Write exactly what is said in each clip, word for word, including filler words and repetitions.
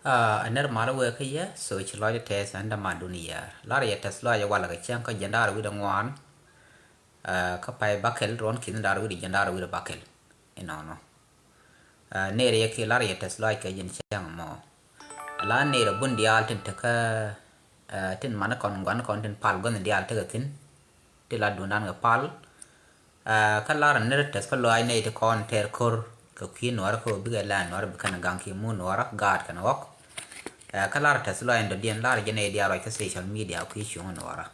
Aa, ɛ nɛr mal wee kä yɛ, so ci lɔcdä tɛth ɛn dämadun yɛ. Lar yɛ tɛth lɔac ɛ walɛ kɛ cäŋ kä jiɛn da̱r wi̱cdɛ ŋuan, aa, kä pay bäkɛl ruɔ̱n ki̱n da̱r wi̱cdɛ jiɛn da̱r wi̱cdɛ bäkɛl. Inɔnɔ. Aa, ner yɛ ki lar yɛ tɛth lɔac kɛ jiɛn cäŋ mɔ. Ala ner ɛ bun diaal tin tekä, aa, tin man kɔn guan kɔn tin pal gua̱n diaal tekɛ thi̱n. Ti la duundan kɛ pal. Aa, kä lar nir tɛth kä lɔaac nɛy ti kɔn tɛɛr ko̱r kɛ kui̱ nuɔrä kä ɣöö bikɛ lɛ nuɔrä bi kɛn gaŋ ki mu nuɔrä gaat kɛn ɣɔk. Aa, kä lar tɛth lɔaac dɔ̱diɛn lar jɛ nɛy diaal ruac kä social media kui̱ cuŋ nuɔrä.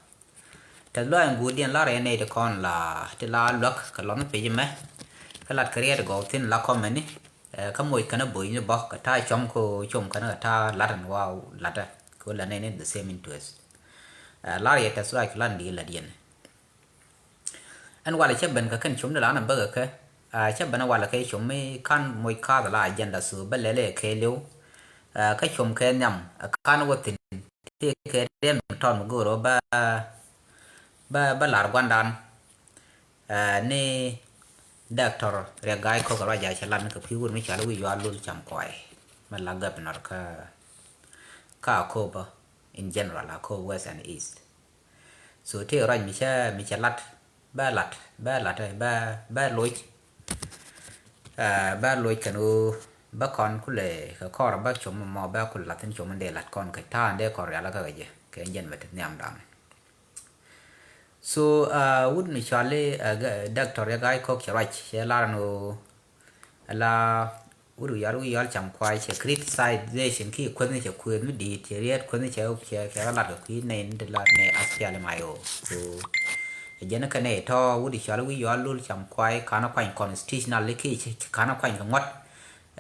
Tɛth lɔaac guurdiɛn lar jɛ nɛy ti kɔn la ti la luäk kɛ lɔn pec mɛ. Kä lat kɛ riɛt gɔw thin la kɔmɛni. Aa, kä moc kɛn a boc ni bä kɛ ta̱a̱ cɔm kä com kɛn kɛ ta̱a̱ lat ɛn wa lat ɛ kɛ ɣöö la nɛy ni the same interest. Aa, lar yɛ tɛth lɔaac kɛ lat ni di lat yɛn. Ɛn walɛ cä ben kɛ kɛn com ni la na bäkɛ kɛ, aa, cä ben walɛ kɛ com mi kan moc kath la agenda so bä lɛlɛ kɛ liw. Aa, kä com kɛ nhiam, aa, kan wä thi̱n ti kɛ riɛn mi tɔt mi go̱o̱r wä bä, bä, bä lar guandan. Aa, ni Doctor Riek Gai Kok ruac a cɛ lat ni kɛ kui̱ wut mi cɔal i̱ Wi̱i̱ Yual Lul Cam Kuay. Mi la governor kä, kä Akobo in general, Akobo West and East. So tëë ruac mi cä, mi cä lat, bä lat, bä lat, bä, bä loc. Aa, bä loc kɛn ɣöö bä kɔn kulɛ kɛ kɔr bä com mɔ bä kulɛ lat thi̱n com in dee lat kɔn kɛ ta̱a̱ in dee kɔn rial kä kɛ jɛ kɛ jɛn bɛ ti nhiamdan. So, aa, wut ni cɔal i̱, aa, Doctor Riek Gai Kok cɛ ruac cɛ lar ɛn ɣöö ala wut Wi̱i̱ Yual, Wi̱i̱ Yual Cam Kuay cɛ criticization ki kueth ni cɛ kueth mi di̱i̱t cɛ riet kueth ni cɛ, cɛ, cɛ kɛ lat kɛ kui̱ nɛy ni ti la nɛy SPLM-IO. So ɛ jɛn kɛ nɛy tɔ̱ wut i̱ cɔal i̱ Wi̱i̱ Yual Lul Cam Kuay ka̱n kuany constitutional ki cɛ, cɛ ka̱n kuany kɛ ŋuɔ̱t.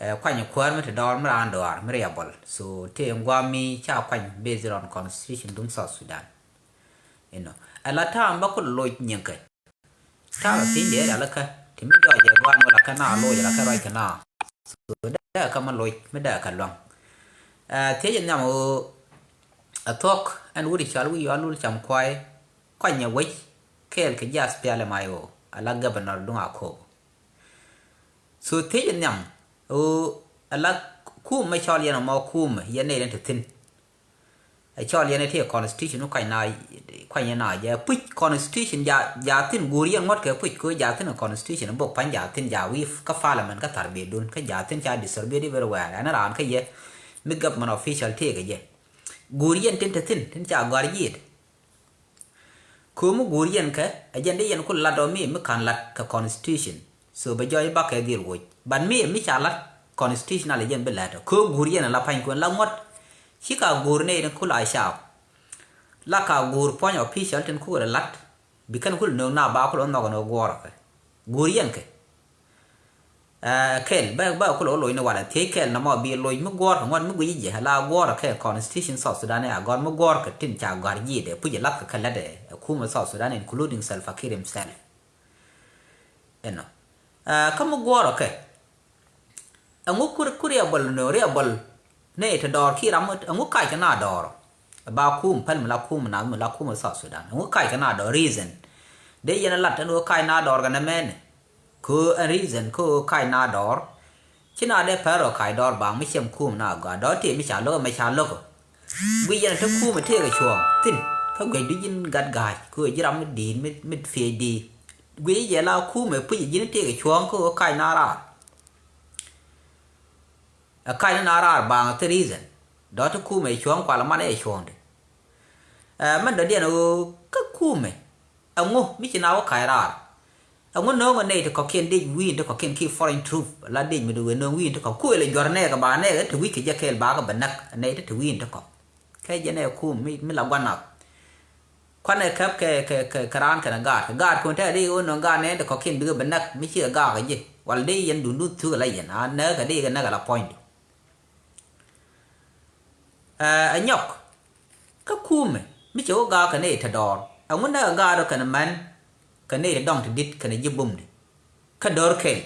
Ɛ, kuany kuäär mi ti dɔɔr mi raan dɔaar mi riabɔl. So tëë ŋuam mi ca kuany based on constitution duŋ South Sudan. Inɔ. Ala ta̱a̱ mi bä kul loc nyiŋkɛ. Ta̱a̱ mi piny dee rialikä ti mi jɔɔc ɛ gua̱a̱n wä la kä na loc la kä ruac kä na. So dee kä mi loc mi dee kä luaŋ. Aa, thiec nhiam ɣöö a thuɔ̱k ɛn wut i̱ cɔal Wi̱i̱ Yual Lul Cam Kuay kuanyɛ wec kɛɛl kɛ ji̱ SPLM-IO ala governor duŋ Akobo. So thiec nhiam ɣöö ala kum mi cɔl yɛn ɛmɔ kum yɛn nɛy den te thi̱n. Ɛ cɔl yɛn ɛ ti constitution kuany na, kuany na jɛ puc constitution ja, ja thi̱n guur yɛn ŋuɔ̱t kɛ puc kɛ ja thi̱n constitution bok pa̱ny ja thi̱n ja wi̱i̱ kä parliament kä thar biɛ dun kä ja thi̱n ca distributed everywhere ɛn raan kä yɛ mi government official tëëkɛ jɛ. Guur yɛn tin te thi̱n tin ca gɔ̱a̱r ji̱i̱t. Köö mi guur yɛn kɛ ɛ jɛn di yɛn ku lat ɔ mi mi ka̱n lat kɛ constitution. So bɛ jɔɔc bakɛ dhil woc. But mi mi ca lat constitutional ɛ jɛn bi lat ɔ. Köö guur yɛn ɛ la pa̱ny kuɛn la ŋuɔ̱t. Ci ka guur nɛy tin ku la cap. La ka guur puɔ̱ny official tin ku lat. Bi kɛn ku la nööŋ na ba ku la nhɔk ni guɔ̱ɔ̱r ɔ kɛ. Guur yɛn kɛ. Ɛ kɛl bä, bä kulɛ wä loc ni walɛ thiec kɛl nɔmɔ bi loc mi guɔ̱ɔ̱r kɛ ŋuɔ̱t mi guic jɛ la guɔ̱ɔ̱r kɛ constitution South Sudan ɛ a gɔ̱r mi guɔ̱ɔ̱r kɛ tin ca gɔ̱a̱r ji̱ dɛ puc ɛ lath kɛ kɛ lät ɛ kum ɛ South Sudan including Salva Kiir himself. Ɛnɔ. Ɛ kä mi guɔ̱ɔ̱r kɛ ɛŋu ku, ku riabɔl nööŋ riabɔl nɛy ti dɔɔr ki ram ɛŋu kac kɛ na dɔɔr. Ba kum päl mi la kum nath mi la kum South Sudan ɛŋu kac kɛ na dɔɔr reason. Dee yɛn lat ɛn ɣöö kac na dɔɔr kɛ nɛ mɛnɛ. Kɛ ɣöö ɛn reason kɛ ɣöö kac na dɔɔr. Ci na dee pɛr ɣöö kac dɔɔr baŋ mi ciem kum na gɔaa dɔɔr tëë mi ca lo̱k ɛmɛ ca lo̱k. Guic yɛn te kum ɛ tëëkɛ cuɔ̱ɔ̱ŋ thi̱n kä guic di ji̱n gat ga̱a̱c kɛ ɣöö ji̱ ram mi di̱i̱t mi, mi thiec di̱i̱t. Guic jɛ la kum ɛ puc ji̱n tëëkɛ cuɔ̱ɔ̱ŋ kɛ ɣöö kac na raar. Ɛ ka̱n ni na raar baaŋ thil reason. Dɔ̱ ti kumɛ cuɔ̱ɔ̱ŋ kual man ɛ cuɔ̱ɔ̱ŋdi. Ɛ mɛn dɔ̱diɛn ɣöö kä kumɛ ɛŋu mi ci na wä ka̱c raar. Ɛŋu no̱o̱ŋ ɛ nɛy ti kɔ̱kiɛn dec wi̱i̱n ti kɔ̱kiɛn ki foreign troop la dec mi di wee no̱o̱ŋ wi̱i̱n ti kɔ̱k kuël ɛ juɔ̱r nɛɛk ɛ ba nɛɛk ɛ ti wi̱c kɛ jɛ kɛɛl bakɛ bɛ näk ɛ nɛy ti ti wi̱i̱n ti kɔ̱k. Kɛ jɛ nɛy kum mi, mi la gua̱n nath. Kuanɛ käp kɛ, kɛ, kɛ, kɛ raan kɛnɛ gaat kɛ gaat kun tɛk di wä nöŋ gaat nɛn ti kɔ̱kiɛn bikɛ bi näk mi cikɛ gaak kɛ ji̱ wal di yɛn dundun thuk ala yɛn a näk kɛ di kɛ näk ala puɔ̱nydu. Ɛ, ɛ nyɔk kä kumɛ mi cɛ wä gaak kɛ nɛy te dɔɔr ɛŋu näk kɛ gaat kɛnɛ män kɛ nɛy te dɔŋ te dit kɛnɛ ji̱ bumdi kä dɔ̱r kɛl.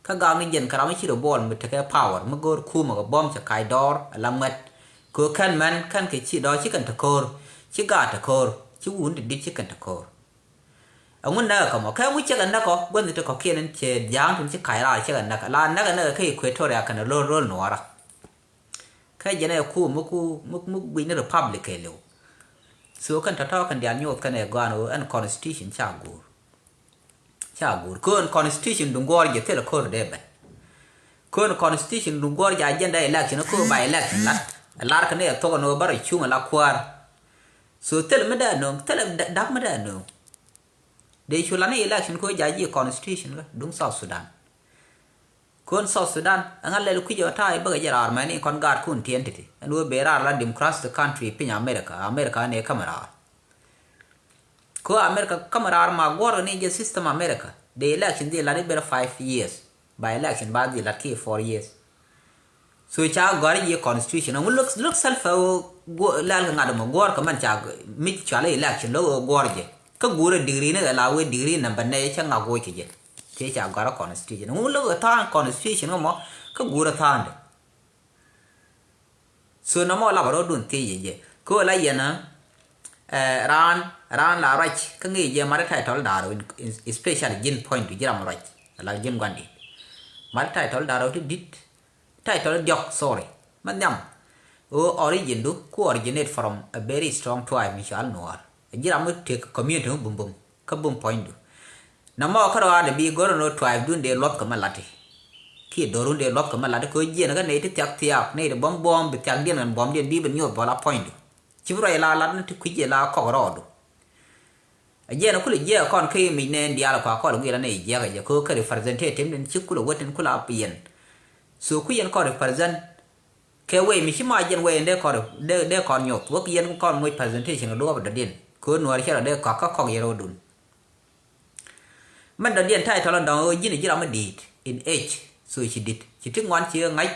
Kä gak ni jɛn kɛ ram mi ci rɔ buɔl mi tekɛ power mi go̱o̱r kumɛ kɛ buɔ̱m cɛ kac dɔɔr ala ŋuɛt. Kɛ ɣöö kɛn mɛn kɛn kɛ ci dɔɔr ci kɛn te ko̱o̱r ci gaat te ko̱o̱r ci wun ti dit ci kɛn te ko̱o̱r. Ɛŋu näk ɛ kɛ mɔ kɛ ŋu cɛ kɛ näk ɔ guänh ti kɔ̱kiɛn in cɛ ja̱a̱ŋ tin ci kac raar cɛ kɛ näk ala näk ɛ näk ɛ kä Equatoria kɛn ɛ lo̱l ro̱l nuɔɔra. Kä jɛn ɛ ku mi ku mi mi guic ni republic kɛɛliw. So kɛn tɔ̱tɔ̱ kɛn diaal nyuɔth kɛn ɛ gɔaan ɣöö ɛn constitution ca guur. Ca guur kön constitution duŋ guɔ̱ɔ̱r jɛ thilɛ ko̱r dee ben. Kön constitution duŋ guɔ̱ɔ̱r jɛ agenda election kö ba election lat. Ɛ lar kɛ ni ɛ thok ɛn ɣöö bä rɔ cuŋ ɛ la kuäär. So thilɛ mi dee nööŋ, thilɛ da̱k mi dee nööŋ. Dee cu lat ni election kö ja̱ ji̱ constitution kä duŋ South Sudan. Kön South Sudan ɛŋa lɛl kui̱c ɛ ta̱a̱ i̱ bäkɛ jɛ raar mɛni kɔn gaatkun ti entity ɛn ɣöö ben raar la democratic country piny America. America ni ka̱m raar. Kö America ka̱m raar ma guɔ̱r ni jɛ system America. The election dhi lat i̱ ber five years. By election ba dhi lat ki four years. So ca gɔ̱r ji̱ constitution ɛŋu look look self ɛ ɣöö lɛl kɛ ŋa̱t ɛmɔ guɔ̱r kɛ mɛn ca mi cual election lo̱k ɣöö guɔ̱r jɛ. Kä guurɛ degree ni ɣɛ la wee degree number nɛ cä ŋak woc kɛ jɛ. Tëë ca gɔ̱a̱r constitution ŋu lo̱k ɛ tha̱a̱ŋ constitution ŋu mɔ kä guurɛ tha̱a̱ŋdɛ. So nɔmɔ lapɛ rɔɔdun thiec jɛ jɛ kä ɣöö la yɛn ɛ raan raan la ruac kä ŋi̱i̱c jɛ mat title da̱r, especially ji̱n point du ji̱ ram ruac la ji̱n gua̱ndi̱t. Mat title da̱r ti di̱t. Title diɔ̱k, sorry, ma nhiam. Ɣöö origin du ku originate from a very strong tribe mi cɔal Nuɔɔr. A ji̱ ram mi tëk community mi bum bum kä bum puɔ̱nydu. Nɔmɔ kä rɔaadɛ bi go̱r ɛn ɣöö tribe dun dee luɔth kɛ ma lati. Kiɛ do̱run dee luɔth kɛ ma lati kɛ ɣöö jiɛn kä nɛy ti thiak thiaak nɛy ti buɔ̱m buɔ̱m bi thiakdiɛn kɛn buɔ̱mdiɛn bi bi nyuɔth bɔl a puɔ̱nydu. Ci bi ruac la lat ni ti kui̱c jɛ la kɔk rɔɔdu. A jiɛn kulɛ jiɛk kɔn kä imic nɛn diaal kua kɔl guiɛl anɛ jiɛk a jɛ kɛ ɣöö kä representative ni ci kulɛ wä tin kulɛ a yɛn. So ku yɛn kɔn represent kɛ wei mi ci ma jiɛn wei in dee kɔn dee dee kɔn nyuɔth wä ki yɛn kɔn moc presentation kɛ duɔɔp dɔ̱diɛn kɛ ɣöö Nuäär cɛ rɔ dee kɔk kä kɔk yɛn rɔɔdun. Mɛn dɔ̱diɛn title in dɔ̱ŋ ɣöö ji̱n ji̱ ram mi di̱i̱t in age, so ci di̱t ci ti ŋuan ci ɣä ŋa̱c.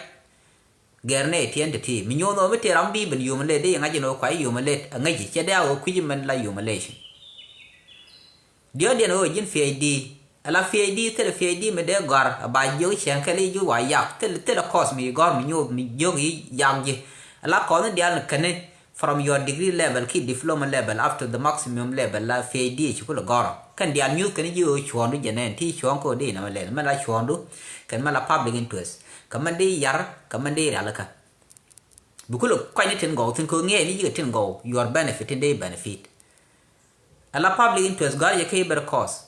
Gɛr nɛy tiɛn ti ti mi nyoth ɣöö mi tëë ram bi ben humiliate dee ŋa̱c in ɣöö kua humiliate a ŋäci cɛ dee a ɣöö kui̱ci mɛn la humiliation. Diɔ̱ɔ̱diɛn ɣöö ji̱n PhD ala PhD thilɛ PhD mi dee gɔ̱a̱r a ba jiök cieŋ kɛl i̱ ji̱ wa yak thilɛ thilɛ course mi gɔ̱r mi nyoth mi jiök i̱ yak ji̱. Ala kɔn in diaal ni käni from your degree level ki diploma level up to the maximum level la PhD ci kulɛ gɔ̱r. Kɛn diaal nyuth kɛn ji̱ ɣöö cuɔ̱ɔ̱ŋdu jɛ nɛn ti cuɔ̱ɔ̱ŋ kä ɣöö dee nɔmɔ lɛl mɛn la cuɔ̱ɔ̱ŋdu kɛn mɛn la public interest kɛ mɛn dee yar kɛ mɛn dee rialikä. Bi kulɛ kuany ni tin gɔw thin kɛ ŋiɛc ni ji̱ kɛ tin gɔw your benefit tin dee benefit. Ala public interest gɔ̱a̱r yɛ kä iber course.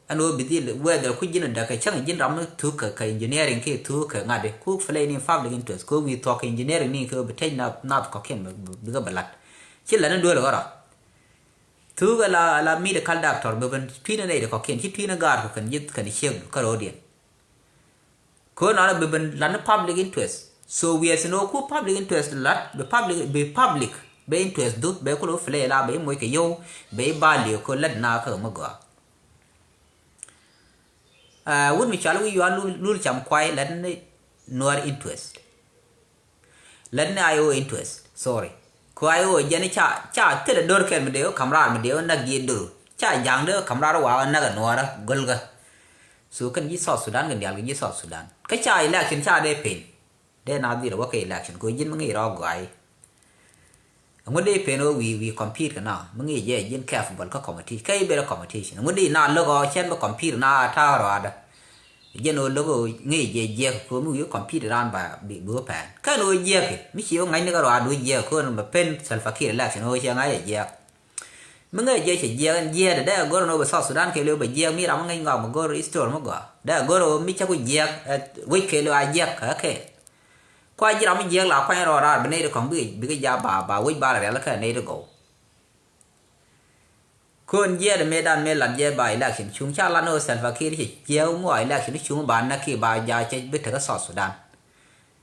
Ɛn ɣöö bi dhil whether ku ji̱n däk kɛ cäŋ ji̱n ram mi thuk kɛ kɛ engineering kiɛ thuk kɛ ŋa̱t di ku play ni public interest kɛ ɣöö wi̱i̱ thuɔ̱k kɛ engineering ni kɛ ɣöö bi tec nath nath kɔ̱kiɛn bi kɛ bi lat. Ci lät ni duel ɣɔrɔ. Thuk ala ala medical doctor bi ben tui̱n ni nɛy di kɔ̱kiɛn ci tui̱n ni gaar kɛ kɛn ji̱ kɛn ciek kä ro̱o̱diɛn. Kɛ ɣöö nɔnɔ bi ben lat ni public interest. So wiɛɛth ni ɣöö ku public interest lat bi public bi public bɛ interest du bɛ kulɛ play la bɛ moc kɛ yio̱w bɛ value kɛ lat na kä mi gɔaa. Wut mi cual wi̱i̱ yual lul cam kuay lat ni Nuäär interest. Lat ni I O interest, sorry. Ku I O jɛn ca ca thilɛ dör kɛl mi dee wä ka̱m raar mi dee wä näk ji̱ dör ca ja̱a̱ŋ dee wä ka̱m raar wä wa wä näk ɛ Nuäärä gölkä. So kɛn ji̱ South Sudan kɛn diaal kɛ ji̱ South Sudan kä ca election ca dee pen. Dee na dhil wä kɛ election kɛ ji̱n mi ŋi̱i̱c rɔ gɔaayi. Ŋut di pen wä wi̱i̱ wi̱i̱ compete kɛ na mi ŋi̱i̱c jɛ ji̱n careful kä competition kä i̱ ber competition ŋut di na lo̱k ɔ cɛn bi compete na ta̱a̱ rɔadä. Jɛn ɣöö lo̱k ɣöö ŋi̱i̱c jɛ jiɛk kɛ ɣöö mi wi̱i̱ compete ran ba bi wä pɛn kɛn ɣöö jiɛk mi ci ɣöö ŋa̱cni kɛ rɔadä wä jiɛk kɛ ɣöö mɛ pen Salva Kiir election ɣöö cɛ ŋa̱c jɛ jiɛk. Mi ŋäc jiɛc cɛ jiɛk ɛn jiɛɛdɛ dee agör ɛn ɣöö bɛ South Sudan kɛɛliw bɛ jiɛk mi ram mi ŋäc ŋɔak mi gör history mi gɔaa dee agör ɣöö mi cɛ ku jiɛk ɛ wec kɛɛliw a jiɛk kɛ kɛɛl. Kua ji̱ ram mi jiɛk la kuany rɔɔd raar bɛ nɛy ti kɔ̱ŋ bikɛ bikɛ ja̱ ba ba wec ba la rial kɛ nɛy ti gɔw. Kön jiɛɛdɛ mëëdan mëë lat jɛ ba election cuŋ ca lat ni ɣöö Salva Kiir cɛ jiɛk ŋuɔ election cuŋ ba näk ki ba ja̱ cɛ bi tekä South Sudan.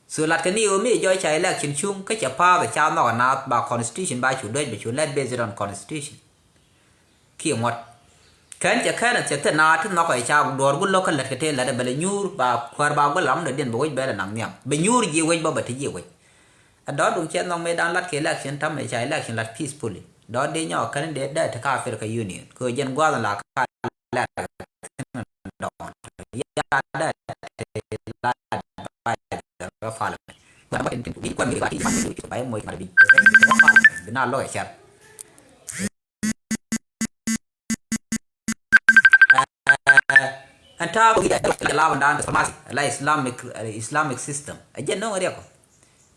So lat kɛ ni ɣöö mi jɔc ca election cuŋ kä cɛ pa̱a̱th ca nhɔk anath ba constitution ba cu duec ba cu lɛt based on constitution. Kiɛ ŋuɔ̱t kɛn cɛ kɛn cɛ thil na ti nhɔk ɛ ca duɔɔr gu lo̱k kä lät kɛ tëë lät ɛ bɛ lɛ nyuur ba kuäär ba guäl ram dɔ̱diɛn bɛ wec bɛ lɛ naŋ nhiam bɛ nyuur ji̱ wec bä bɛ ti ji̱ wec. Ɛ dɔ̱r duŋ cɛ nhɔk mëë da̱a̱n lat kɛ election ta̱mɛ ca election lat peacefully dɔ̱r dee nyɔk kɛn dee dee ti ka Africa Union kɛ ɣöö jɛn gua̱a̱th la ka lɛr dɔɔn ya dee ti la advisor kä parliament. Kuan bä tin tin bi kuan mi ba ti ma ni ba moc ma bi bi na lɔ ɛ cɛr. Ɛn ta̱a̱ kɛ wi̱i̱ a jɛ la wä da̱a̱n diplomacy la Islamic Islamic system ɛ jɛ no̱o̱ŋ riɛk kɔ.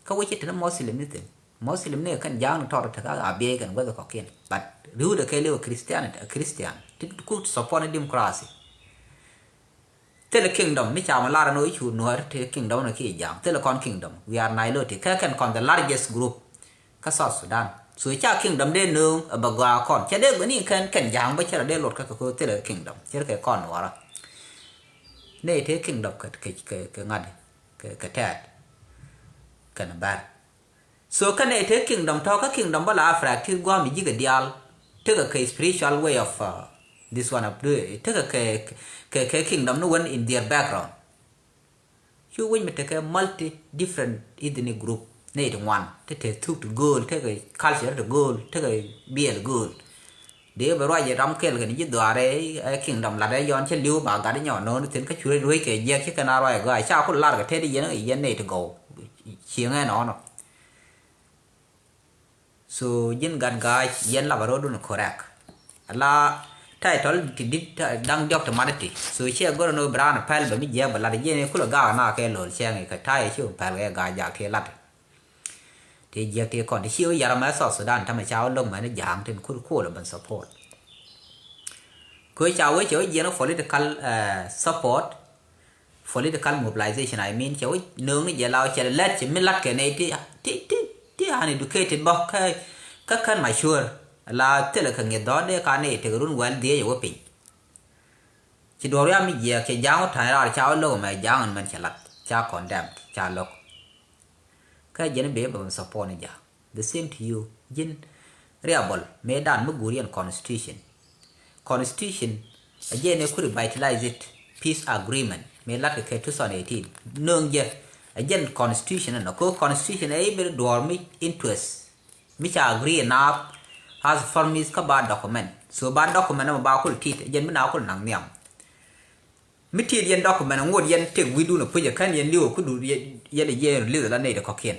Kä wec ci te ni Muslim ni thi̱n. Muslim ni kɛn ja̱a̱ŋ ni tɔt te kä a biey kɛn weth kɔ̱kiɛn. But ri̱wdɛ kɛ liw Christianity, Christian ti ku support ni democracy. Thilɛ kingdom mi ca mi lar ni wec cu Nuäär te kingdom ni kiɛ ja̱a̱ŋ. Thilɛ kɔn kingdom. We are Nilotic. Kä kɛn kɔn the largest group kä South Sudan. So ca kingdom dee nööŋ ɛ bɛ gɔaa kɔn. Cɛ dee ni kɛn kɛn ja̱a̱ŋ bä cɛ rɔ dee lot kä kɛ ko thilɛ kingdom. Cɛ rɔ kɛ kɔn Nuäärä. Nɛy te kingdom kɛ kɛ kɛ ŋa̱t kɛ kɛ tɛɛt kɛn bɛr. So kä nɛy te kingdom tɔ̱ kä kingdom bä la Africa ti gua̱a̱m ji̱ kɛ diaal. Tekɛ kɛ spiritual way of this one of the tekɛ kɛ kɛ kɛ kingdom ni wen in their background. Cu wec mi tekɛ multi different ethnic group nɛy ti ŋuan ti te thuk ti gööl tekɛ culture ti gööl tekɛ biɛl gööl. Dee bɛ ruac ram kɛl kɛn ji̱ dhuaarɛ ɛ kingdom lat ɛ yɔn cä li̱w ba gat nyɔ no̱o̱n thi̱n kä cuɛ ruec kɛ jiɛk ci kɛn a ruac gɔaa ca kul lar kɛ tet yɛn yɛn nɛy ti gɔw. Cieŋ ɛn ɔnɔ. So ji̱n gat gaac yɛn lap a ro̱dun correct. Ala title ti dit da̱ŋ diɔk ti mat ti so ciɛ gör ni bi raan pɛl bɛ mi jiɛk bɛ lat jiɛn kulɛ gaak na kɛ lo̱l cɛŋ kɛ ta̱yɛ ci wä pɛl kɛ gaac jak ti lat. Ti jiɛk ti kɔn ti ci wä yar mɛ South Sudan tamɛ ca wä lo̱k mɛ ni ja̱a̱ŋ tin kur kuɔl ben support. Kö ca wee cɛ wä jiɛn political support. Political mobilization I mean cɛ wä nööŋ ni jɛ la wä cɛ lɛ lɛt cɛ mi lat kɛ nɛy ti ti ti ti uneducated bä kä kä kän mature la thilɛ kɛ ŋi̱eth dhɔ̱ɔ̱n dee ka nɛy tek run wɛl dhiec ɛ wä piny. Ci duɔ̱ɔ̱r ya mi jiɛɛk cɛ ja̱a̱ŋ wä ta̱ny raar ca wä lo̱k ɛmɛ ja̱a̱ŋ ɛn mɛn cɛ lat ca condemn ca lo̱k. Kä jɛn i̱ bee bɛ support ni ja̱a̱ŋ. The same to you. Ji̱n riabɔl mëëdan mi guur yɛn constitution. Constitution a jɛn ɛ ku revitalize it peace agreement mëë latkɛ kɛ two thousand eighteen. Nööŋ jɛ a jɛn constitution ɛnɔ ko constitution ɛ i̱ bi duɔɔr mi interest mi ca agree naap as promise kä ba document. So ba document ɛmɔ ba kul tit a jɛn mi na kul naŋ nhiam. Mi tit yɛn document ŋot yɛn tek wi̱dun a puc a kän yɛn li̱w a kudu yɛn a jɛn release la nɛy ti kɔ̱kiɛn.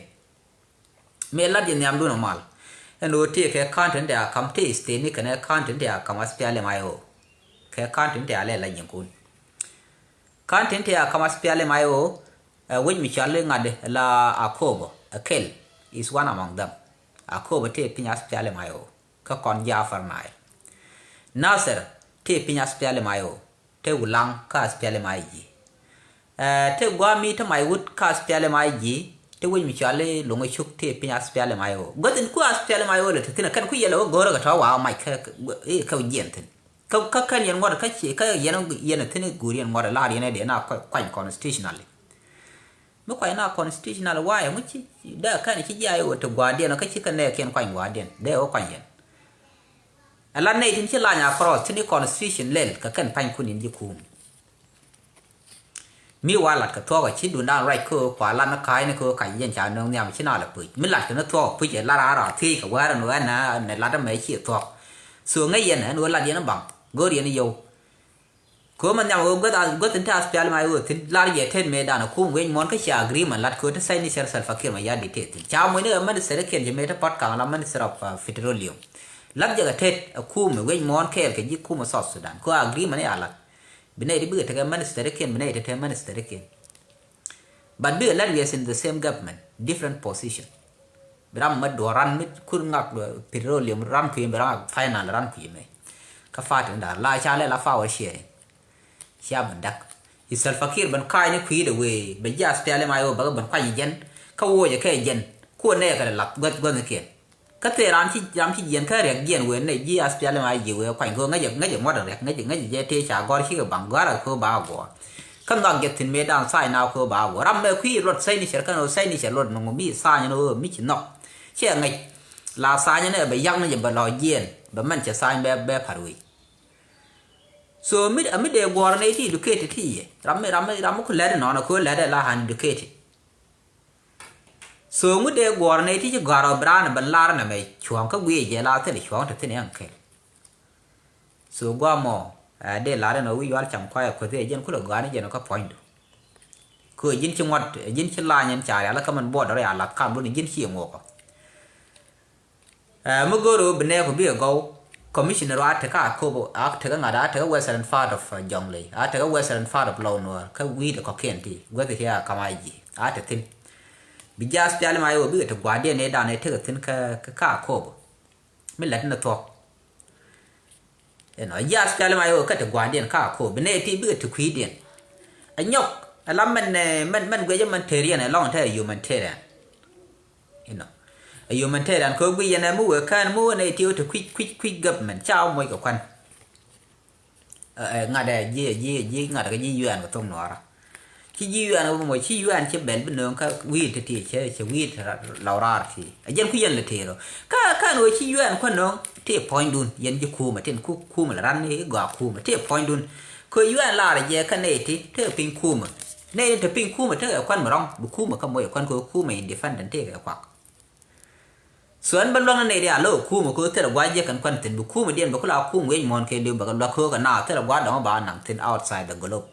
Mëë lat yɛ nhiamdun a mal ɛn ɣöö tëë kɛ county ni tëë a ka̱m tëë state ni kɛnɛ county ni tëë a ka̱m SPLM IO. Kɛ county ni tëë a lɛ la jiɛnkun. County ni tëë a ka̱m SPLM IO ɛ wec mi cɔal i̱ ŋa̱t la Akobo. Akel is one among them. Akobo tëë piny SPLM IO kä kɔn ji̱ Upper Nile. Nasir tëë piny SPLM IO. Te Wulaŋ kä SPLM IG. Ɛ te gua̱a̱ mi te mac wut kä SPLM IG. Te wec mi cɔal i̱ Luŋ Cuk te piny SPLM IO. Guäth in ku SPLM IO lɛ te thi̱n ɛ kɛn ku yɛl ɛ wä go̱o̱rä kɛ tɔ̱ wa̱a̱ mac kä kä jiɛn thi̱n. Kä kä kɛn yɛn ŋuɔ̱t kä ci kä yɛn yɛn thi̱n i̱ guur yɛn ŋuɔ̱t ɛ la̱r yɛn ɛ dee na kuany constitutionally. Mi kuany na constitutionally wa̱a̱ yɛ ŋuci dee kɛn ci ji̱ IO te gua̱a̱diɛn kä ci kɛ nɛɛkiɛn kuany gua̱a̱diɛn dee wä kuany yɛn. Ɛ la nɛy tin ci lany a cross tin i̱ constitution lɛl kɛ kɛn pa̱nykun in ji̱ kum. Mi wa lat kɛ thuɔk a ci dundan ruac kä kua lan ni ka̱a̱cni kä kac yɛn ca nöŋ nhiam ci na lɛ puc mi lat kɛ ni thuɔk puc ɛ lar a ra thiec kɛ wäär ɛn wɛn nɛ lat ɛmɛ ci thuɔk. So ŋäc yɛn ɛn wä lat yɛn baŋ go̱r yɛn yio̱w. Kɛ wä ma nhiam wä guäth a guäth in te SPLM IO thi̱n lar jɛ tet mëëdan a kum wec muɔ̱n kä cia agreement lat kɛ wä te signature Salva Kiir Mayardit te thi̱n ca mucni kɛ minister kiɛn jɛ mëë te pɔt kaŋ la minister of petroleum. Lat jɛ kɛ tet a kum wec muɔ̱n kɛɛl kɛ ji̱ kum South Sudan kɛ wä agreement i̱ a lat. Bi nɛy ti bikɛ tekɛ minister ikiɛn bi nɛy ti te minister ikiɛn. But bikɛ lat wiɛ in the same government different position. Bi ram mɛ duɔ̱ɔ̱r ran mi kur ŋak petroleum ran kui̱ bi ran final ran kui̱ mɛ. Kä party ni da̱r la ca lɛ la power sharing. Cia ben dak i̱ Salva Kiir ben ka̱a̱cni kui̱dɛ wee ben ji̱ SPLM IO bäkɛ ben kuany jɛn. Kä wocɛ kɛ jɛn kuɔ nɛɛkɛ lɛ lath guäth guäthnikiɛn. Kä thil ram ci ram ci jiɛn kä riɛk jiɛn wëë nɛy ji̱ SPLM IG wëë kuany kɛ ɣöö ŋäcɛ ŋäcɛ ŋuɔ̱t riɛk ŋäcɛ ŋäcɛ jɛ tëë ca gɔ̱r cikɛ baŋ gɔ̱a̱rä kɛ ɣöö ba guɔ̱ɔ̱r. Kä nhɔak jɛ thi̱n mëëdan tha̱a̱ny na kɛ ɣöö ba guɔ̱ɔ̱r ram mɛ kui̱ luɔt tha̱a̱ny ni cɛr kɛn ɣöö tha̱a̱ny ni cɛr luɔt nɔŋ mi tha̱a̱ny ni ɣöö mi ci nhɔk. Ciɛ ŋäc la tha̱a̱ny ni bɛ yak ni jɛ bɛ lɔ jiɛn bɛ mɛn cɛ tha̱a̱ny bɛ bɛ pa̱r wec. So mi a mi dee guɔ̱ɔ̱r nɛy ti educated ti yɛ ram mi ram mi ram mi ku lɛt inɔnɔ kɛ ɣöö lɛt ɛ la uneducated. So ŋut dee guɔ̱ɔ̱r nɛy ti ci gɔ̱a̱r ɔ bi raan ben lar nɛmɛ cuɔ̱ɔ̱ŋ kä guic jɛ la thil cuɔ̱ɔ̱ŋ te thi̱n yɛn kɛl. So gua̱a̱ mɔ ɛ dee lar ɛn ɔ wi̱c yual cam kuay ɛ kueth ɛ jɛn kulɛ gɔ̱a̱r ni jɛn ɔ kä puɔ̱nydu. Kɛ ɣöö ji̱n ci ŋuɔ̱t ji̱n ci lany ɛn ca rial kä mɛn buɔɔdɛ rɔ ya lath kamdun ji̱n ci ŋuɔkɔ. Ɛ mi go̱o̱r ɣöö bi nɛɛku bikɛ gɔw. Commissioner a tekä Akobo a tekä ŋa̱t a tekä western part of Jonglei a tekä western part of Lou Nuer kä wi̱i̱dɛ kɔ̱kiɛn ti guäthi ti a kam a ji̱ a te thi̱n. Bi jiath piali ma yɛ wä bikɛ ti gua̱a̱rdiɛn ëë dan ëë tekɛ thi̱n kä kä kä Akobo. Mi lät ni thuɔ̱k. Inɔ jiath piali ma yɛ wä kä ti gua̱a̱rdiɛn kä Akobo bi nɛy ti bikɛ ti kui̱diɛn. Ɛ nyɔk ɛ la mɛn ɛ mɛn mɛn guiɛcä mɛn teriɛn ɛ lɔŋ te ɛ humanitarian. Inɔ ɛ humanitarian kɛ wä guic yɛn ɛ mi wee kään mi wä nɛy ti wä ti kui̱c kui̱c kui̱c government ca wä moc kɛ kuan. Ɛ ŋa̱t ɛ ji̱ ɛ ji̱ ɛ ji̱ ŋa̱t kɛ ji̱ U N kɛ thok nuɔɔrä. Ci ji̱ U N kɛ moc ci U N ci bɛl bi nööŋ kä wi̱i̱l ti ti cɛ cɛ wi̱i̱l ti lɔw raar ti ɛ jɛn ku yɛn lɛ tëë rɔ. Kä kän ɣöö ci U N kuän nööŋ ti puɔ̱nydun yɛn ji̱ kuumɛ tin ku kuumɛ lɛ ran i̱ gɔaa kuumɛ ti puɔ̱nydun. Kɛ U N lar ɛ jɛ kä nɛy ti tekɛ piny kuumɛ. Nɛy ti te piny kuumɛ tekɛ kuan mi rɔ̱ŋ bi kuumɛ kä moc ɛ kuan kɛ kuumɛ independent tekɛ kuak. So ɛn bä luäk ni nɛy ti a lo̱k ɛ kuumɛ kɛ ɣöö thil ɛ gua̱c jiäk kɛn kuan thi̱n bi kuumɛ diɛn bɛ ku la kuum wi̱c muɔ̱ɔ̱n kɛ li̱w bɛ kɛ luäk kɛ ɣöö kɛ naath thil ɛ gua̱c dɔ̱ŋ ba naŋ thi̱n outside the globe.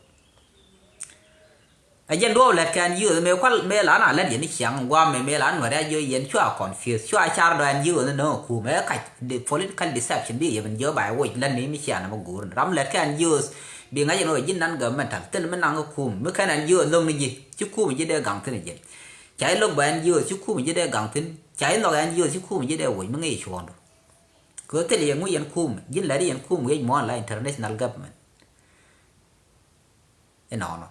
Ɛ jɛn duɔ̱ɔ̱p lät kɛn yio̱o̱th mëë kual mëë la na lät yɛn i̱ ciaŋ gua̱a̱m mëë mëë la nuäri a jiö yɛn cua confuse cua car dɔ̱ ɛn yio̱o̱th ni nöŋ ɛ kuumɛ ɛ kac the political deception bi yɛ ben jiö ba ɛ woc lät ni mi cia nɛ mɛ guur ni ram lät kɛn yio̱o̱th. Bi ŋa̱c ɛn ɣöö ji̱n nan governmental thil mi naŋ ɛ kuum mi kɛn ɛn yio̱o̱th lo̱ŋ ni ji̱ ci kuumɛ ji̱ dee gaŋ thi̱n ɛ ji̱n. Ca ji̱ lo̱k bɛ ɛn yio̱o̱th ci kuumɛ ji̱ dee gaŋ thi̱n. Ca ji̱ nhɔk ɛn yio̱o̱th ci kuumɛ ji̱ dee woc mi ŋi̱i̱c cuɔ̱ɔ̱ŋdu. Kɛ ɣöö thil yɛ ŋu yɛn kuumɛ ji̱n lɛri yɛn kuumɛ wi̱c muɔ̱ɔ̱n la international government. Inɔnɔ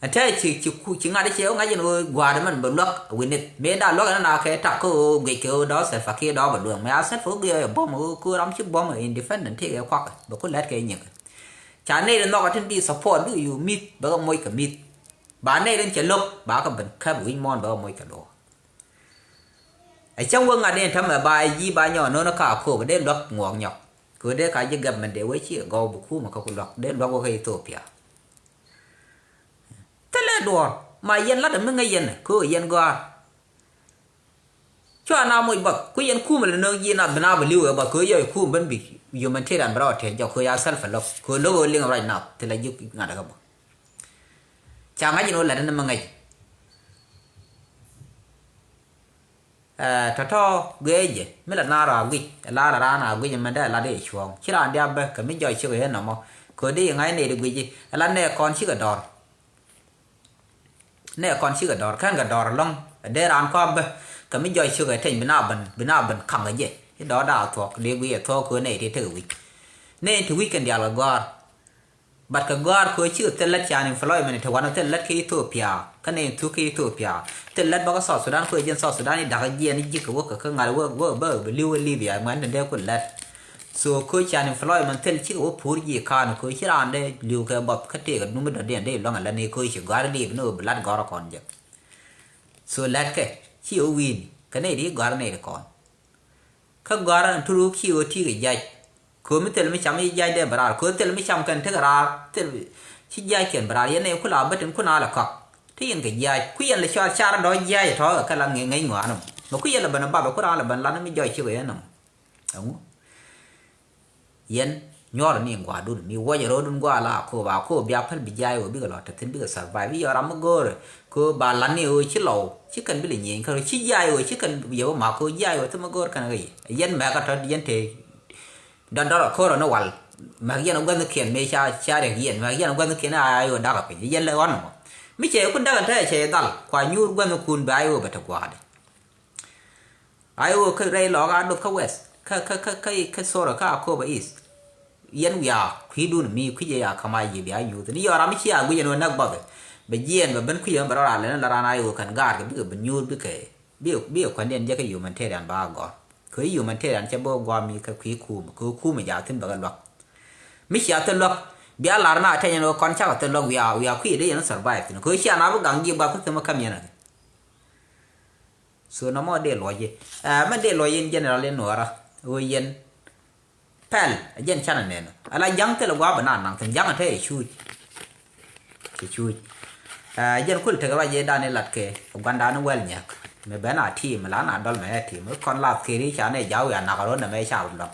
ɛn te ci ci ku ci ŋa̱t i̱ ciɛ wä ŋa̱c in ɣöö gua̱a̱r mɛn bɛ luäk wi̱nith mëë da̱a̱ luäk ɛn na kɛ tak kä ɣöö guic kɛ ɣöö dɔ̱ Salva Kiir dɔ̱ bɛ luäk mɛ a Salva ɣöö guic ɛ buɔ̱m ɣöö ku ram ci buɔ̱m independent ti kɛ kuak bɛ ku lät kɛ nyiŋ. Ca nɛy ri nhɔk ɛ tin bi support bikɛ yuu mi̱th bɛ kɛ moc kɛ mi̱th. Ba nɛy rin cɛ lo̱k ba kɛ ben käp wi̱c muɔ̱ɔ̱n bɛ kɛ moc kɛ luɔ̱k. Ɛ cäŋ wä ŋa̱t in täämɛ ba ji̱ ba nyɔk no̱o̱ŋ kä Akobo dee luäk ŋuɔk nyɔk. Kɛ dee ka ji̱ government dee wee ci gɔw bi kuumɛ kä ku luäk dee luäk wä kä Ethiopia. Thilɛ duɔ̱ɔ̱r ma yɛn lat mi ŋäc yɛn kɛ yɛn gɔ̱a̱r. Cua na moc bath ku yɛn kuumɛ lɛ no̱o̱ŋ ji̱ nath bi na bi li̱w ɛ bath kɛ yɔc kuumɛ ben bi humanitarian bi rɔɔd tɛth jɔk kɛ ya Salva lo̱k kɛ lo̱k ɛ liŋ ruac nath thilɛ ji̱ ŋa̱t kä bä. Ca ŋa̱c in wä lat in mi ŋäc. Ɛ tɔ̱tɔ̱ guiɛcɛ mi la naar a guic ɛ la la raan a guic ɛmɛn dee ɛ lat i̱ cuɔ̱ɔ̱ŋ ci raan diaal bä kɛ mi jɔc cikɛ yɛ nɔmɔ. Kɛ di ŋa̱c nɛy ti guic i̱ ɛ la nɛɛ kɔn cikɛ dɔ̱r. Nɛɛ kɔn cikɛ dɔ̱r kɛn kɛ dɔ̱r ɛlɔ̱ŋ ɛ dee raan kɔn bä kɛ mi jɔc cikɛ teny bi na ben bi na ben kaŋ kɛ jɛ i̱ dɔ̱r daal thuɔ̱k dee guic ɛ thuɔ̱k kɛ nɛy ti tekɛ wi̱c. Nɛy ti wi̱c kɛn diaal kɛ gɔ̱a̱r. But kɛ gɔ̱a̱r kɛ ɣöö cikɛ thil lät ca unemployment te wanɛ thil lät kä Ethiopia kä nɛy thuk kä Ethiopia. Thil lät bä kä South Sudan kɛ ɣöö jɛn South Sudan i̱ da̱kä jiɛn i̱ ji̱ kɛ wäkɛ kä ŋa̱t wäk wäk bä bi li̱w kä Libya ŋuɛ̈n te dee ku lät. So kɛ ɣöö ca unemployment thil cikɛ wä puur ji̱ ka̱n kɛ ɣöö ci raan dee li̱w kɛ bɔth kä tëëkɛ dumi dɔ̱diɛn dee luäŋ ɛ lät ni kɛ ɣöö ci gɔ̱a̱r i̱ Libya ni ɣöö bi la̱t gɔ̱rä kɔn jɛ. So lät kɛ ci ɣä wi̱i̱ni kɛ nɛy di gɔ̱a̱r nɛy di kɔn. Kä gɔ̱a̱r ɛn turuk ci ɣöö ti̱i̱ kɛ jiac. Köö mi thil mi cam i̱ jiac dee bɛ raar köö thil mi cam kɛn tekɛ raar thil ci jiac kɛn bɛ raar yɛn nɛy ku la bä tin kun a lɛ kɔak. Ti yɛn kɛ jiac ku yɛn lɛ cɔal car dɔ̱ jiac tɔ̱ kɛ la ŋäc ŋɔaani mɔ mɛ ku yɛn lɛ ben ɛ bath ku raan lɛ ben lat mi jɔc cikɛ yɛn nɔmɔ. Ɛŋu yɛn nyuɔr ni gua̱a̱dun mi wuɔcɛ ro̱o̱dun gua̱a̱ la Akobo Akobo bia päl bi jiac ɣöö bikɛ lɔ te thi̱n bikɛ survive i̱ yɔ ram mi go̱o̱rɛ. Köö ba lat ni ɣöö ci lɔw ci kɛn bi lɛ nyieny kä rɔ ci jiac ɣöö ci kɛn yɛ wä ma̱k köö jiac ɣöö thimɛ go̱o̱r kɛn ɣöö yɛ yɛn mɛk kä tɔ̱ yɛn te. Dɔ̱dɔ̱r ɛ ko̱r ɔ ni wal mɛk yɛn ɛ guänh kiɛn mëë ca ca riɛk yɛn mɛk yɛn ɛ guänh kiɛn a ɣöö dakä piny yɛn lɛ ɣɔn ɛmɔ. Mi cɛ ku dakä te cɛ dhal kua nyuur guänh kun bɛ a ɣöö bɛ te gua̱a̱dɛ. A ɣöö kä rɛy lɔɔk a duɔth kä west kä kä kä kä kä sorry kä Akobo East. Yɛn wiaa kui̱dun mi kui̱c ɛ ya käm a ji̱ bia nyuuth ni yɔ ram mi ci a guic ɛn ɣöö näk bɔth. Bɛ jiɛɛn bɛ ben kui̱c ɛmɛ bɛ rɔ ral ɛn la raan a ɣöö kɛn gaat kɛ bikɛ ben nyuur bikɛ bikɛ bikɛ kuandiɛn jɛ kä humanitarian ba a gɔr. Kɛ humanitarian cɛ bä guam mi kɛ kui̱ kuum kɛ kuum ja thin bɛ kɛ luak. Mi cia thil luak bia lar na tɛny ɛn ɣöö kɔn cakɛ thil luak wiaa wiaa kui̱ dee yɛn survive thin kɛ cia na bi gaŋ ji̱ bak kä thimä käm yɛn ɛ. So nɔmɔ dee luɔc i̱ ɛ mɛn dee luɔc in general in nuɔɔrä ɣöö yɛn pɛl ɛ jɛn canɛ nɛn ala ja̱ŋ thilɛ gua̱a̱ bɛ naan naŋ thi̱n ja̱ŋ ɛ te ɛ cuuc. Cɛ cuuc ɛ jɛn kul tekɛ ruac in dan in lat kɛ gua̱ndan in wɛl nyäk mɛ ben a ti̱i̱m la na dɔl mɛ ɛ ti̱i̱m kɔn lath kɛ ri ca nɛ ja̱w ya nak rot nɛ mɛ ca rot lɔŋ.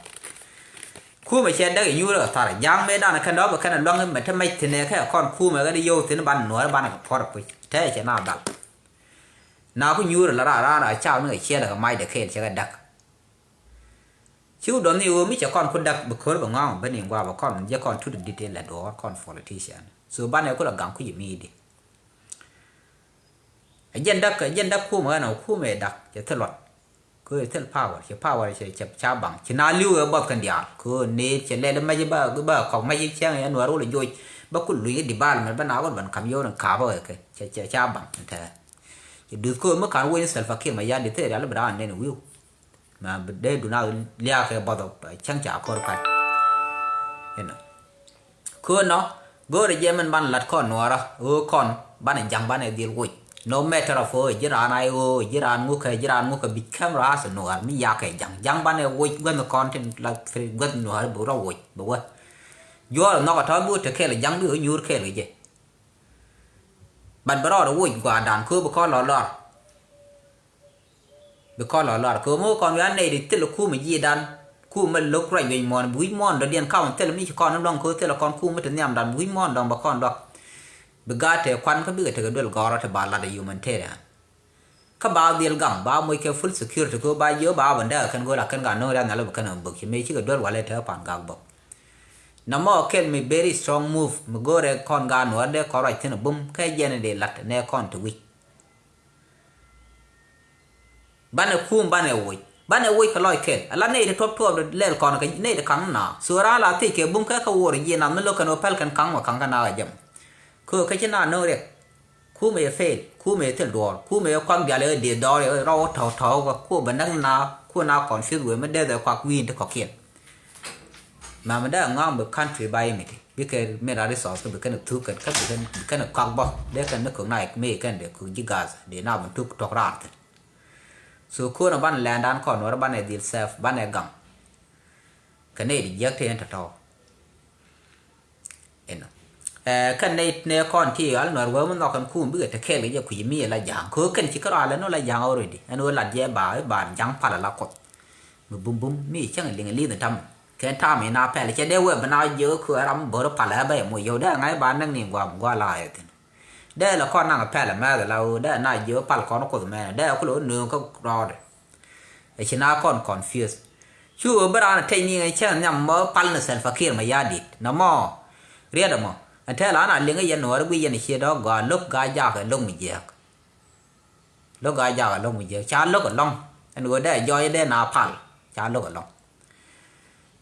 Kumɛ cɛ däk inyuurä kɛ thar ja̱a̱ŋ mëë danɛ kɛn dɔ̱pɛ kɛn ɛ lua̱ŋ mɛ te mɛc thi̱n ɛ kɛ kɔn kumɛ kɛ di yio̱w thi̱n banɛ nuɔ̱ɔ̱rä banɛ kɛ puɔ̱r ɛ puc te cɛ na dhal. Na ku nyuurä la raar raar a caw ni kɛ ciɛɛl kɛ macdɛ kɛɛl cɛ kɛ däk. Ci wä dɔ̱ŋ ni ɣöö mi cɛ kɔn ku däk bi ko̱r bɛ ŋɔ̱a̱ŋ ben in gua̱a̱ bɛ kɔn jɛ kɔn tut dit in lɛ duɔ̱ɔ̱r kɔn politician so banɛ ku lɛ gaŋ kui̱c mi di. Ɛ jɛn dak, ɛ jɛn dak kumɛ ɣän ɔ kumɛ dak cɛ thil luɔt. Kɛ ɣöö thil power, cɛ power cɛ, cɛ ca baŋ. Ci na li̱w ɛ buɔth kɛn diaal. Kɛ ɣöö nɛy cɛ lɛl mɛc ba, ba kɔk mɛc cɛŋ ɛ Nuäär wä lɛ joc. Ba kul luny development ba na wä ban kam yio̱w ni ka̱a̱pä kɛ. Cɛ, cɛ ca baŋ tɛ. Cɛ duth kɛ ɣöö mi ka̱n wec ni Salva Kiir Mayardit thil rial bi raan nɛn wi̱i̱w. Ma bi dee dun a lia̱a̱ kɛ buɔth ɔ cäŋ ca ko̱r kac. Inɔ. Könɔ, go̱o̱rɛ jɛ min banɛ lat kɔn Nuäärä, ɣöö kɔn banɛ ja̱ŋ banɛ dhil woc. No matter of ɣöö ji̱ raan a ɣöö ji̱ raan ŋukɛ, ji̱ raan ŋukɛ, bi käm raas Nuäär mi yakɛ ja̱ŋ. Ja̱ŋ banɛ woc guänh kɔn tin la guänh Nuäär bi rɔ woc bi wä. Juɔ̱ɔ̱r nhɔk a tɔ̱ bi wä te kɛɛl ja̱ŋ bi wä nyuur kɛɛl kɛ jɛ. But bi rɔɔdɛ woc gua̱a̱rdan kööb bi kɔn lɔ lɔr. Bi kɔn lɔ lɔr kɛ ɣöö mi wä kɔn wi̱i̱ a nɛy ti thil kum ji̱dan. Kum mi lo̱k ruac wi̱c muɔ̱ɔ̱n, bi wi̱c muɔ̱ɔ̱n dɔ̱diɛn ka̱m thil mi ci kɔn luɔ̱ŋ kɛ ɣöö thil kɔn kum mi te nhiamdan, bi wi̱c muɔ̱ɔ̱n dɔ̱ŋ bɛ kɔn luɔ̱k. Bi gaat tëë kuan kä bikɛ tekɛ duel gɔ̱rä ti ba lat ɛ humanitarian. Kä ba dhil gaŋ ba moc kɛ full security kɛ ɣöö ba jiö ba bä ndääk kɛn go̱o̱l a kɛn gat no̱o̱ŋ riath nhial bi kɛn ɛ bök ci mëë cikɛ duel walɛ te pan gak bä. Nɔmɔ kɛl mi very strong move mi go̱o̱rɛ kɔn gaat Nuäär dee kɔn ruac thi̱n ɛ bum kɛ jɛn ɛ dee lat nɛ kɔn ti wi̱c. Banɛ kum banɛ woc, banɛ woc kɛ lɔc kɛl. Ala nɛy ti tuɔp tuɔp lɛl kɔn kɛ nɛy ti kaŋ na. So raan la thiec kɛ bum kɛ kɛ woor ji̱ na mi lo̱k kɛn wä pɛl kɛn kaŋ wä kaŋ kɛ na kɛ jɛm. Kɛ kä ci na no̱o̱ŋ riɛk. Kum ɛ fail, kum ɛ thil duɔɔr, kum ɛ kuak dial ɛ dee dɔɔr ɛ rɔw tɔw tɔw kɛ ku bɛ näk na ku na confuse wee mi dee dhɛ kuak wi̱i̱n ti kɔkiɛn. Mam dee ŋɔaŋ bi country ba imiti bikɛ mineral resource kä bi kɛn thuk kɛn kä bi kɛn bi kɛn kɔak bä dee kɛn ni kök na mi kɛn dee kök ji̱ gas dee na bi tuk tɔk raar thin. So ko̱n a banɛ lɛndan kɔn wär banɛ dhil safe banɛ gaŋ. Kɛ nɛy di jiäk ti ɛn tɔ̱tɔ̱. Inɔ. Ɛ kɛn nɛy nɛ kɔn ti ɣal nuɔr wee mi nhɔk kɛn kum bikɛ te kɛɛl kɛ jɛ kui̱ mi la ja̱a̱ŋ kɛ kɛn ci kärɔa lɛ nɔ la ja̱a̱ŋ already ɛn wee lat jɛ ba ba ja̱a̱ŋ pal ala kuɔth. Mi bum bum mi cäŋ liŋ li̱th tam kɛn tam ina pɛl cɛ dee wee bi na jiök kɛ ram bör pal ɛ bɛ mo yio̱w dee ŋa̱c ba näk ni guam gua la ɛ thin. Dee la kɔn naŋ pɛl ɛ mɛth la wee dee na jiök pal kɔn kuoth mɛn dee ku lo nööŋ kä rɔɔdɛ. Ɛ ci na kɔn confuse. Cu ɣöö bi raan ɛ tɛc ni ɣän cäŋ nhiam mɔ pal ni Salva Kiir Mayardit nɔmɔ. Riɛt ɛmɔ ɛn tɛl an a liŋ yɛn nuɔɔri guic yɛn ɛ ciɛ dɔ̱k gɔaa lo̱k Gaa-jaak ɛ lo̱k mi jiääk. Lo̱k Gaa-jaak ɛ lo̱k mi jiääk ca lo̱k ɛlɔ̱ŋ. Ɛn ɣöö dee jɔɔc dee na pal ca lo̱k ɛlɔ̱ŋ.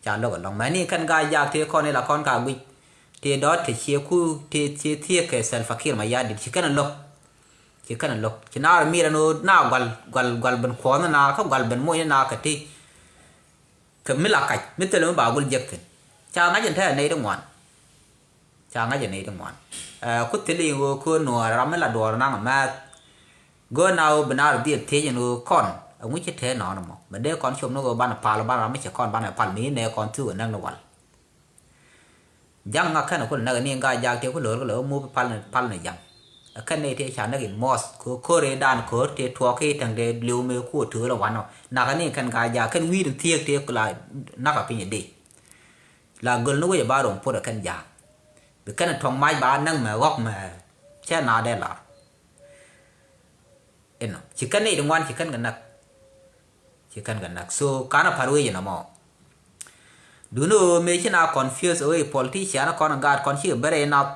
Ca lo̱k ɛlɔ̱ŋ mɛni kɛn Gaa-jaak tëë kɔn ila kɔn ka guic. Tëë dɔ̱t te ciɛ ku tëë tëë thiëëk kɛ Salva Kiir Mayardit ci kɛn ɛ lo̱k. Ci kɛn lo̱k ci naar mi rɛn ɣöö na gual gual gual ben kuɔth ni na kä gual ben moc ni na kɛ ti. Kɛ mi la kac mi thilɛ mi ba gul jek thin. Ca ŋa̱c in te a nɛy ti ŋuan. Ca ŋa̱c in nɛy ti ŋuan. Ɛ ku thil in ɣöö köön nuɔɔr ram mi la duɔɔr naŋ a mɛth. Go̱o̱r na ɣöö bi naar dhil thiec in ɣöö kɔn ɛŋu ci te nɔɔn ɛmɔ mɛ dee kɔn cop ni ɣöö banɛ pal banɛ ram mi cɛ kɔn banɛ pal mi nɛ kɔn thuk ɛ näk ni wal. Ja̱ŋ ŋa kɛn ku lɛ näk ni Gaa-jaak tëë ku lo̱r ku lɛ wä mup pal ni pal ni ja̱ŋ. Ɛ kɛn ni tëë ca näk in muɔth kɛ ko̱r in dan ko̱r tëë tuɔɔk ki täŋ tëë li̱w mëë kuɔ töl ɛ wanɔ. Nak ni kɛn Gaa-jaak kɛn wi̱i̱ in thiëëk tëë ku la nak a piny ɛ dee. La göl ni wec ɛ ba rom pot ɛ kɛn ja̱a̱k. Bi kɛn ɛ tuɔ̱ŋ mac ba näk mɛ ɣɔk mɛ cɛ na dee lar. Inɔ ci kɛn ni di ŋuan ci kɛn kɛ näk. Ci kɛn kɛ näk so kanɛ pa̱r wec inɔ mɔ. Duni ɣöö mëë ci na confuse ɣöö i̱ politician kɔn gaat kɔn cikɛ bɛrɛ inath.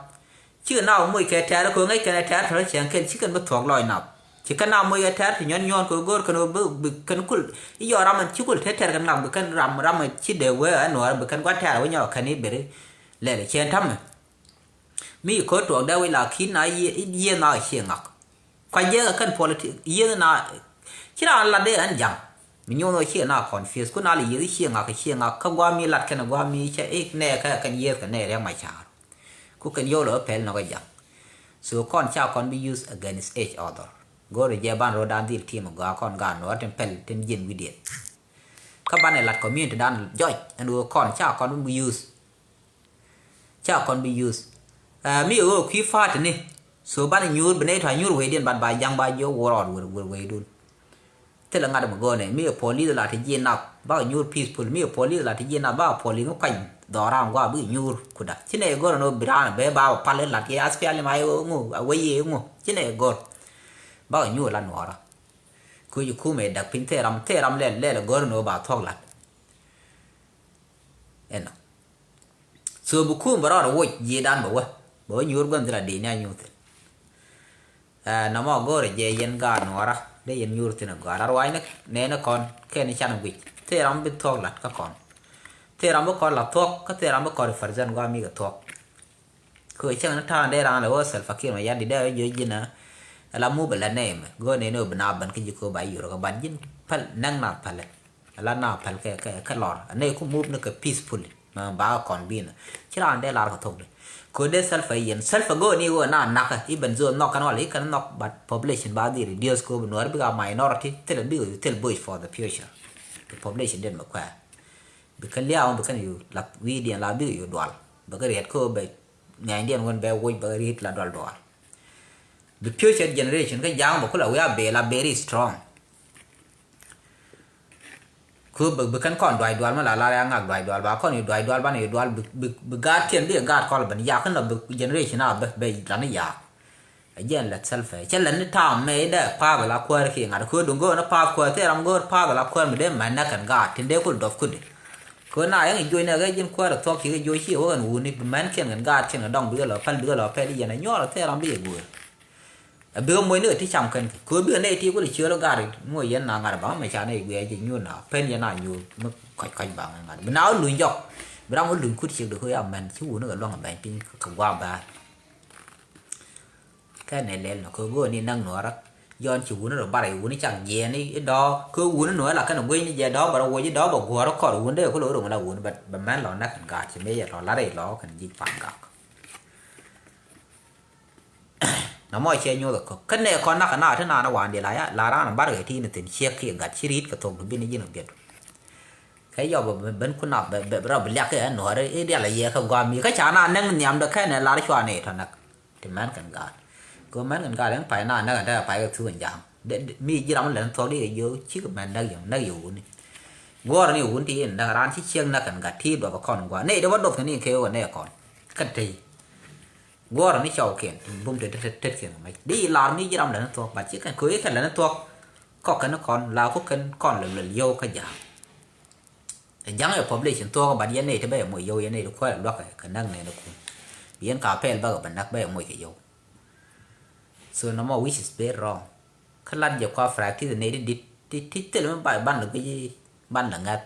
Cikɛ na moc kɛ tɛ̈r kɛ ɣöö ŋäc kɛn ɛ tɛ̈r tɔ̱ cɛŋ kɛn ci kɛn bi thuɔ̱k lɔc nath. Ci kɛn na moc kɛ tɛ̈r ti nyuɔ̱n nyuɔ̱ɔ̱n kɛ ɣöö go̱o̱r kɛn ɣöö bi kɛn kul i̱ yɔɔr ram ɛn ci kul te tɛ̈r kɛn ŋak bi kɛn ram ram ɛn ci dee wee ɛn nuɔɔr bi kɛn gua̱n tɛ̈r wee nyɔk kɛn i̱ beri. Lɛl ɛ ciɛn ta̱mɛ. Mi ko̱r tuɔɔk dee wi̱c la ki̱n na yiëë na cie ŋak. Kuac jiɛk ɛ kɛn politik yiëë na ci raan lat dee ɛn ja̱ŋ. Mi nyuɔ̱n ɣöö cie na confuse ku na lɛ yiëë cie ŋak cie ŋak kä gua̱a̱ mi lat kɛn gua̱a̱ mi cɛ i̱ nɛɛkɛ kɛn yiëë kɛ nɛɛ riɛk ma ca̱a̱r. Ku kɛn yio̱w lɛ wä pɛl nɔk ɛ ja̱ŋ. So kɔn ca kɔn bi use against each other. Go̱o̱rɛ jɛ ban ro̱o̱dan dhil tim ɛ gɔaa kɔn gaat nuɔɔr tin pɛl tin ji̱n wi̱diɛn. Kä banɛ lat community dan jɔc ɛn ɣöö kɔn ca kɔn bi use. Ca kɔn bi use. Ɛ mi ɣöö kui̱ pa̱a̱t ni. So banɛ nyuur bi nɛy tɔ̱ a nyuur wecdiɛn ban ba ja̱ŋ ba jiök wä rɔɔd wër wër wecdun. Thilɛ ŋa̱t mi go̱o̱nɛ mi ɛ police la ti ji̱ nath bakɛ nyuur peaceful mi ɛ police la ti ji̱ nath bakɛ police mi kuany dhɔran gua̱a̱ bikɛ nyuur kuda ci nɛy go̱r ɛn ɣöö bi raan ɛ bee ba bɛ pal ilat yɛ aspiali ma iŋu a wec yɛ iŋu ci nɛy go̱r. Bakɛ nyuur la nuɔɔra. Kuc ikumɛ dak piny thil ram thil ram lɛl lɛl ɛ go̱r ɛn ɣöö ba thuɔ̱k lat. Ɛnɔ. So bi kum bɛ rɔɔdɛ woc ji̱dan bɛ wä bɛ wä nyuur gua̱n dhil a di̱i̱ni a nyuur thil. Ɛ, nɔmɔ go̱o̱rɛ jɛ yɛn gaat nuɔra dee yɛn nyuur thin a gaat a ruaacni nɛɛni kɔn kɛn can guic thil ram bi thuɔ̱k lat kä kɔn. Thil ram bi kɔn la thuɔ̱k kä thil ram bi kɔn represent guam mi kɛ thuɔ̱k. Kɛ cäŋ ni ta̱a̱ŋ dee raan lɛ wä Salva Kiir Mayardit dee wä jiö ji̱n a la mupɛ la nɛɛmɛ go̱o̱r nɛɛni wä bi na bän kä ji̱ ko̱ ba yur kä ban ji̱n päl näk na pälɛ. Ala na päl kɛ kɛ kɛ lɔr a nɛy ku move ni kɛ peacefully. Ma ba kɔn bi na ci raan dee lar kɛ thok di. Ko dee Salva yɛn Salva go ni wä na nakä iben zone nhɔk kɛn wala i kɛn nhɔk but population ba dhi reduce ko bi nuɔr bika minority thil bika yu thil bush for the future. The population den mɛ kuɛ bi kɛn liaw bi kɛn yu la wi̱i̱ diɛn la bika yu dual bɛ kɛ riɛt ko bɛ ŋɛny diɛn wän bɛ woc bɛ kɛ riɛt la dual dual. The future generation kä ja̱a̱ŋ bɛ kula wi̱i̱ a bɛ la very strong. Ku bi bi kɛn kɔn duac dual mi la lar ya ŋak duac dual ba kɔn yu duac dual ban yu dual bi bi bi gaat kiɛn bi gaat kɔl ben yak kin lɔ bi generation a bɛ bɛ ran yak. A jɛn lɛt Salva cɛ lɛt ni tam mɛ i dɛ path la kuäär ki ŋat ku dun go̱o̱r ni path kuäär thil ram go̱o̱r path la kuäär mi dee mɛn nɛ kɛn gaat tin dee kul dɔth kudi. Ku na yɛn i juɔc nɛ kɛ ji̱n kuäär thuɔk ci kɛ juɔc ci wä kɛn wuni bi mɛn kiɛn kɛn gaat kiɛn kɛ dɔŋ bi kɛ lɔ pɛl bi kɛ lɔ pɛl i yɛn a nyuɔr thil ram bi kɛ guëër. A bikɛ moc ni kɛ ti cam kɛn kɛ kɛ bikɛ nɛy ti kulɛ ciöl gat ri ŋuɔ yɛn na ŋa̱r baŋ mɛ ca nɛy guiɛ jɛ nyuur na pen yɛn a nyuur mi kɔc kɔc baŋ ŋa̱r bi na wä luny jɔk. Bi ram wä luny kut ciek di kɛ ya mɛn ci wuni kɛ luaŋ a bɛny piny kɛ gua̱a̱ bɛ̈ɛ̈r. Kɛ nɛ lɛl nɔ kɛ go̱o̱r ni näk nuɔrä. Jɔn ci wuni rɔ bar i̱ wuni cak jiɛɛni i̱ dɔ̱ɔ̱k kɛ wuni nuɔrä la kɛn a guec ni jɛ dɔ̱ɔ̱k bɛ rɔ woc i̱ dɔ̱ɔ̱k bɛ guɔ̱r kɔr wuni dee kulɛ wä rɔ ŋun la wuni bɛ mɛn lɔ näk kɛn gaat ci mëë yɛ lɔ lar i̱ lɔ kɛn ji̱ pan gak. Na mɔ cɛ nyoth a kɔk kä nɛ kɔn nak na ti naan wan di la ya la ran bar kɛ ti ni thin ciek ki gat ci rit kɛ thok du bin ji̱n biɛt. Kɛ yɔb ben ku nap bɛ bɛ rɔ bi liak kɛ nuɔri i dial a yɛ kɛ gɔam mi kä ca na nɛŋ nhiam de kɛn ɛ lar cua ni tɔ nak. Ti mɛn kɛn gal kɛ mɛn kɛn gal ɛn pay na nɛk ɛn dɛ pay kɛ thu ɛn jam. Mi ji̱ ram lɛn thok di kɛ yio̱w ci kɛ mɛn nɛk yio̱w nɛk yio̱w wuni. Guɔr ni wun ti in däk ran ci ciek nɛk kɛn gat ti duɔp kɔn gua̱ ni de wä duɔp kɛ ni kɛ wä nɛ kɔn. Kä tey. Guɔrä ni cɔwkiɛn tin bum te tet tet kiɛn mec di lar mi ji̱ ram lɛn thuɔk bat ci kɛn ko̱ i̱ kɛn lɛn thuɔk. Kɔk kɛn kɔn la ku kɛn kɔn lɛ luɛl yio̱w kä ja̱a̱ŋ. Ɛ ja̱ŋ ɛ population thuɔk bat yɛn nɛy ti bɛ yɛ moc yio̱w yɛn nɛy ti kuäär ɛ luäk kɛ näk nɛn ɛ kun. Bi yɛn ka pɛl bäkɛ bɛ näk bɛ yɛ moc kɛ yio̱w. So nɔmɔ which is very wrong. Kä lat jɛ kua practice nɛy ti dit ti ti thil mi ba ban lɛ guic ban lɛ ŋa̱th.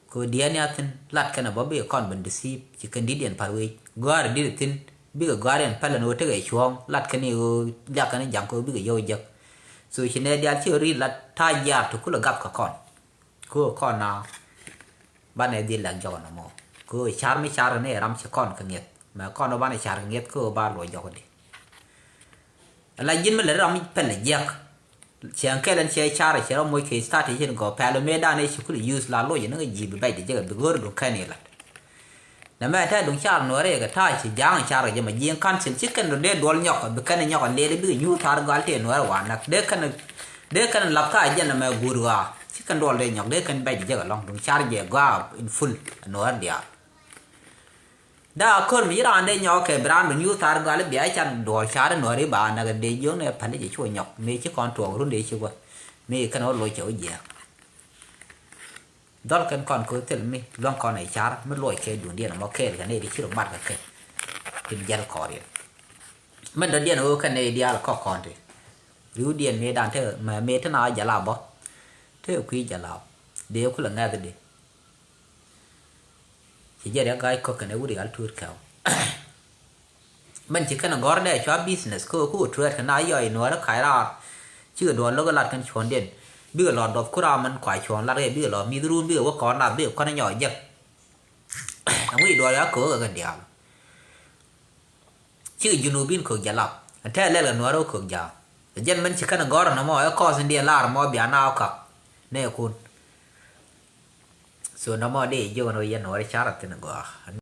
Kɛ diɛn ya thin lat kɛn a bä bikɛ kɔn ben deceive ci kɛn dit yɛn par wec gua̱a̱r dit thin. Bikɛ gua̱a̱r yɛn pɛlɛ ni wä tekɛ cuɔ̱ɔ̱ŋ lat kɛn i̱ ɣöö liak kɛn i̱ ja̱ŋ kɛ wä bikɛ yio̱w jek. So ci nɛ diaal ci ɣöö ri lat ta̱a̱ jiaar ti kulɛ gap kɛ kɔn. Kɛ ɣöö kɔn na banɛ dhil lak jɔk nɔmɔ. Kɛ ɣöö car mi car ni ram ci kɔn kɛ ŋiɛth mɛ kɔn wä banɛ car kɛ ŋiɛth kɛ ɣöö ba luɔ jɔk di. Ala ji̱n mi lät ram pɛl jiäk. Ciɛŋ kɛl ɛn ciɛ car ciɛ rɔ moc kɛ start i̱ cin gɔɔ pɛl mëë dan i̱ ci kul use la loc ni ŋa ji̱ bi bɛc di jek bi go̱r duŋ kɛn ilat. Nɛ mɛ tɛ duŋ car nuɔrɛ kɛ ta̱a̱ ci ja̱a̱ŋ car kɛ jɛ ma ji̱ council ci kɛn dee duɔl nyɔk bi kɛn nyɔk lɛl bi nyuur tar gal tëë nuɔrɛ wa nak dee kɛn dee kɛn lap ka jɛn mɛ guur ɣaa ci kɛn duɔl dee nyɔk dee kɛn bɛc di jek alɔŋ duŋ car jɛ gɔaa in full nuɔrɛ diaal. Daa kör mi ci raan dee nyɔk kɛ bi raan bi nyuuth thar gal bia can duɔl car nuɔri ba nak dee jiökni ɛ päli jɛ cu nyɔk mi ci kɔn tuɔɔk run dee ci guɔ mi kɛn wä loc cɛ wä jiɛɛk. Dhɔl kɛn kɔn kɛ wä thil mi luäŋ kɔn ɛ car mi luɔc kɛ duundiɛn ɛmɔ kɛɛl kɛ nɛy di ci rɔ mat kɛ kɛ. Tin jɛl kɔɔriɛn mɛn dɔ̱diɛn ɣöö kɛn nɛy diaal kɔk kɔn ti riwdiɛn mi dan te mɛ mi te na jɛ la bɔ. Te kui̱ jɛ la dee kulɛ ŋɛth di. Ci jɛ riɛk ga̱a̱c kɔk kɛn ɛ wut rial tuut kɛw. Mɛn ci kɛn gɔ̱r dɛ cua business kä ku tuɛɛt kɛn a yɔc nuɔɔrä kac raar. Cikɛ duɔl lo̱k lat kɛn cuɔ̱ndiɛn bikɛ lɔ dɔth ku ram mɛn kua cuɔ̱n lat kɛ bikɛ lɔ mi̱th run bikɛ wä kɔn nath bikɛ kɔn nyɔk jek. Ɛŋu ci duɔl ya köök kɛ kɛn diaal. Cikɛ junubin köök jalap ɛn tɛɛ lɛl kɛ nuɔɔrä wä köök ja̱a̱. Ɛ jɛn mɛn ci kɛn gɔ̱r nɔmɔ ɛ kɔs in diɛ lar mɔ bia na wä kak. Nɛ kun. So nɔmɔ di jiök ɛn wä yɛn nuɔɔrä car a thin gɔaa.